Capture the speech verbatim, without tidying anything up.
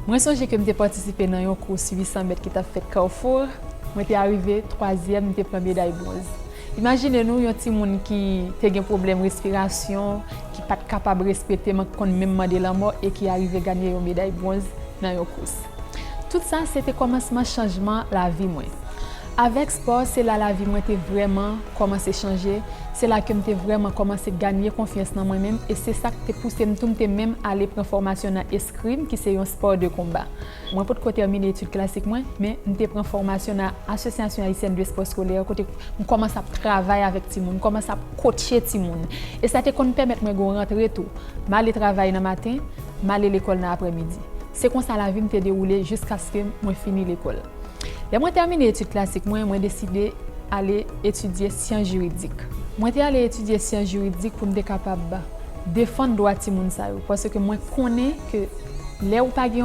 Mwen sonje ke m te patisipe nan yon kous uit san mèt ki t ap fèt Carrefour. Mwen te arive twazyèm, m te pran meday bwonz. Imajine nou yon timoun ki te gen pwoblèm respirasyon, ki pa t kapab respire, te konn menm mande lanmò e ki arive ganye yon meday bwonz nan yon kous. Tout sa, se te kòmansman chanjman lavi mwen. Avèk spò, se la lavi mwen te vrèman kòmanse chanje. Se la ke m te vrèman kòmanse ganye konfyans nan mwen menm e se sa k te pouse m tou m te menm ale pran fòmasyon nan eskrime, ki se yon spò de konba. Mwen potko tèmine etid klasik mwen, men m te pran fòmasyon nan Association Haïtienne de Sport Scolaire, kote m kòmanse ap travay avèk timoun, m kòmanse ap kotche timoun. E sa te konn pèmèt mwen gen yon rantre tou. M ale travay nan maten, m ale lekòl nan aprèmidi. Se konsa lavi m te dewoule jiskaske mwen fini lekòl. Lè mwen tèmine etid klasik mwen, mwen deside ale etidye syans jiridik. Mwen te ale etidye syans jiridik pou m te kapab defann dwa timoun sa yo, paske mwen konnen ke lè ou pa gen